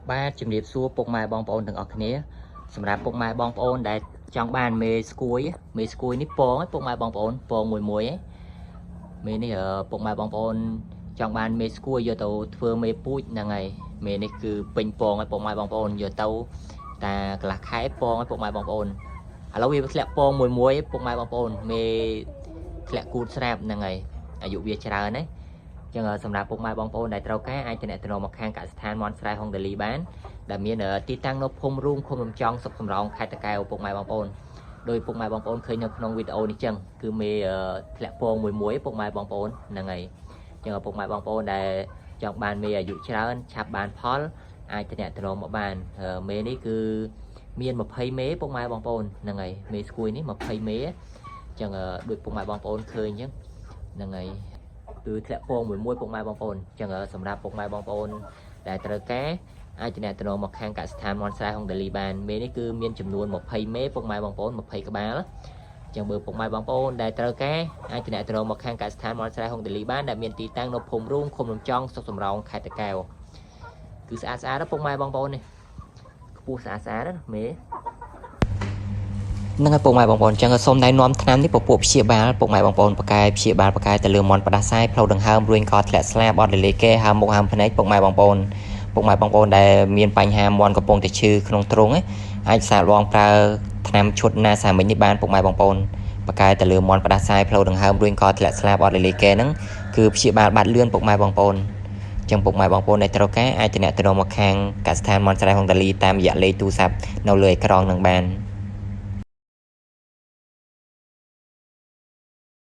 បាទជំរាបសួរពុកម៉ែបងប្អូនទាំងអស់គ្នាសម្រាប់ពុកម៉ែបងប្អូនដែលចង់បានមេស្គួយមេស្គួយនេះពងឯពុកម៉ែបងប្អូនពងមួយមួយឯមេនេះពុកម៉ែបងប្អូនចង់បានមេស្គួយយកទៅធ្វើមេពូជហ្នឹងហើយមេនេះគឺពេញពងឯពុកម៉ែបងប្អូនយកទៅតាកន្លះខែពងឯពុកម៉ែបងប្អូនឥឡូវវាធ្លាក់ពងមួយមួយពុកម៉ែបងប្អូនមេធ្លាក់គូតស្រាប់ហ្នឹងហើយអាយុវាច្រើនណាចឹងសម្រាប់ពុកម៉ែបងប្អូនដែលត្រូវការអាចទំនាក់ទំនងមកខាងកសិដ្ឋានមន់ស្រែហុងដាលីបានដែលមានទីតាំងនៅភូមិរូងឃុំរំចង់ស្រុកសំរោងខេត្តតាកែវពុកម៉ែបងប្អូនដោយពុកម៉ែបងប្អូនឃើញនៅក្នុងវីដេអូនេះចឹងគឺមេធ្លាក់ពងមួយមួយពុកម៉ែបងប្អូនហ្នឹងហើយចឹងពុកម៉ែបងប្អូនដែលចង់បានមេអាយុច្រើនឆាប់បានផលអាចទំនាក់ទំនងមកបានមេនេះគឺមាន20មេពុកម៉ែបងប្អូនហ្នឹងហើយមេស្គួយនេះ20មេចឹងដូចពុកម៉ែបងប្អូនឃើញចឹងហ្នឹងហើយគឺធ្លាក់ពងមួយមួយពុកម៉ែបងប្អូនចឹងសម្រាប់ពុកម៉ែបងប្អូនដែលត្រូវការអាចទំនាក់ទំនងមកខាងកសិដ្ឋានមន់ស្រែហុងដាលីបានមេនេះគឺមានចំនួន20មេពុកម៉ែបងប្អូន20ក្បាលចឹងបើពុកម៉ែបងប្អូនដែលត្រូវការអាចទំនាក់ទំនងមកខាងកសិដ្ឋានមន់ស្រែហុងដាលីបានដែលមានទីតាំងនៅភូមិរូងឃុំរំចង់ស្រុកសំរោងខេត្តតាកែវគឺស្អាតស្អាតពុកម៉ែបងប្អូននេះខ្ពស់ស្អាតស្អាតណាមេហ្នឹងហើយពុកម៉ែបងប្អូនចឹងសូមណែនាំថ្នាំនេះពពួកព្យាបាលពុកម៉ែបងប្អូនបកែព្យាបាលបកែទៅលើមន់ផ្ដាសាយផ្លូវដង្ហើមរួញកធ្លាក់ស្លាបអត់លលេកេហើមមុខហើមភ្នែកពុកម៉ែបងប្អូនពុកម៉ែបងប្អូនដែលមានបញ្ហាមន់កំពុងតែឈឺក្នុងទ្រុងអាចសាកល្បងប្រើថ្នាំឈុតណាសាមិញនេះបានពុកម៉ែបងប្អូនបកែទៅលើមន់ផ្ដាសាយផ្លូវដង្ហើមរួញកធ្លាក់ស្លាបអត់លលេកេហ្នឹងគឺព្យាបាលបាត់លឿនពុកម៉ែបងប្អូនចឹងពុកម៉ែបងប្អូនដែលត្រូវការអាចទំនាក់ទំនងមកខាងកសិដ្ឋានមន់ស្រែហុងដាលីតាមរយៈលេខទូរស័ព្ទនៅលើអេក្រង់នឹងបាន។